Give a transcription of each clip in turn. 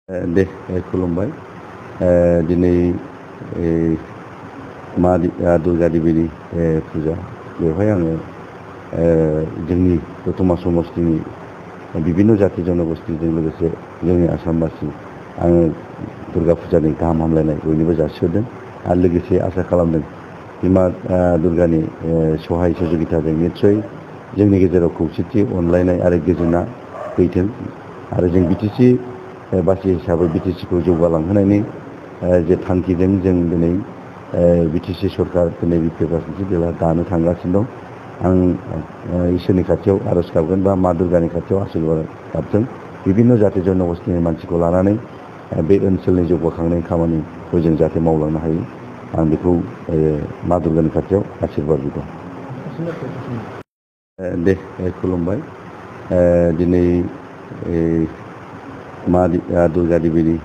दे खुलुमबाय दिनै मा दुर्गा देवीनि फुजा बेवहाय आङो जोंनि दतमा समस्तिनि बिभिन्न जाति जनगोष्ठीजों लोगोसे जोंनि आसामबासि आङो दुर्गा फुजानि गाहाम हामलायनाय बयनिबो जासिहरदों आरो लोगोसे आसा खालामदों बिमा दुर्गानि सहाय सहযোगिताजों निस्सय जोंनि गेजेराव खौसेथि अनलायनाय आरो गोजोना फैथों आरो जों बिटिसि बासि हिसाबै बिटिसिखौ जौगालांहोनायनि जे थांखिजों जों दिनै बिटिसि सरकार दिनै बिपिएफ राजनिति दलआ दानो थांगासिनो दं आं इसोरनि खाथियाव आरज गाबगोन बा मा दुर्गानि खाथियाव आशीर्बाद गाबदों बिभिन्न जाति जनगोष्ठीनि मानसिखौ लानानै बे ओनसोलनि जौगाखांनायनि खामानिखौ जों जाहाथे मावलांनो हायो आं बेखौ मा दुर्गानि खाथियाव आशीर्बाद बिदों। दे खुलुमबाय दिनै मा दुर्गा देवीनि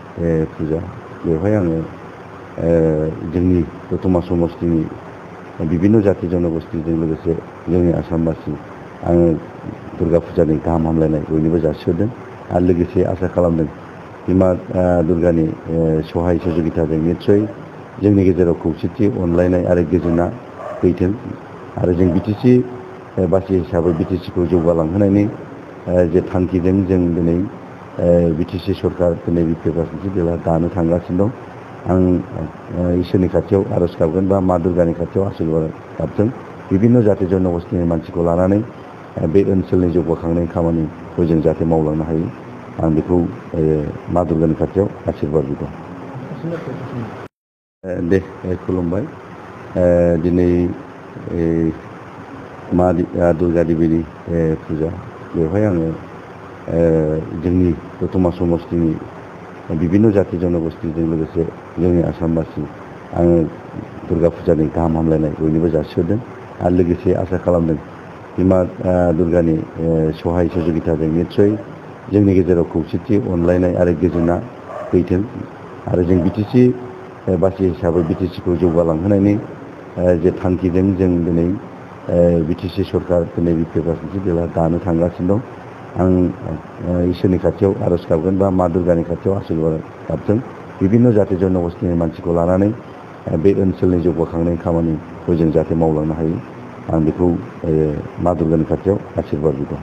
फुजा बेवहाय आङो जोंनि दतमा समस्तिनि बिभिन्न जाति जनगोष्ठीजों लोगोसे जोंनि आसामबासि आङो दुर्गा फुजानि गाहाम हामलायनाय बयनिबो जासिहरदों आरो लोगोसे आसा खालामदों बिमा दुर्गानि सहाय सहযোगिताजों निस्सय जोंनि गेजेराव खौसेथि अनलायनाय आरो गोजोना फैथों आरो जों बिटिसि बासि हिसाबै बिटिसिखौ जौगालांहोनायनि जे थांखिजों जों दिनै बिटिसि सरकार दिनै बिपिएफ राजनिति दलआ दानो थांगासिनो दं आं इसोरनि खाथियाव आरज गाबगोन बा मा दुर्गानि खाथियाव आशीर्बाद गाबदों बिभिन्न जाति जनगोष्ठीनि मानसिखौ लानानै बे ओनसोलनि जौगाखांनायनि खामानिखौ जों जाहाथे मावलांनो हायो आं बेखौ मा दुर्गानि खाथियाव आशीर्बाद बिदों। दे खुलुमबाय दिनै मा दुर्गा देवीनि फुजा बेवहाय आङो जोंनि दतमा समस्तिनि बिभिन्न जाति जनगोष्ठीजों लोगोसे जोंनि आसामबासि आङो दुर्गा फुजानि गाहाम हामलायनाय बयनिबो जासिहरदों आरो लोगोसे आसा खालामदों बिमा दुर्गानि सहाय सहযোगिताजों निस्सय जोंनि गेजेराव खौसेथि अनलायनाय आरो गोजोना फैथों आरो जों बिटिसि बासि हिसाबै बिटिसिखौ जौगालांहोनायनि जे थांखिजों जों दिनै बिटिसि सरकार दिनै बिपिएफ राजनिति दलआ दानो थांगासिनो दं आं इसोरनि खाथियाव आरज गाबगोन बा मा दुर्गानि खाथियाव आशीर्बाद गाबदों बिभिन्न जाति जनगोष्ठीनि मानसिखौ लानानै बे ओनसोलनि जौगाखांनायनि खामानिखौ जों जाहाथे मावलांनो हायो आं बेखौ मा दुर्गानि खाथियाव आशीर्बाद बिदों।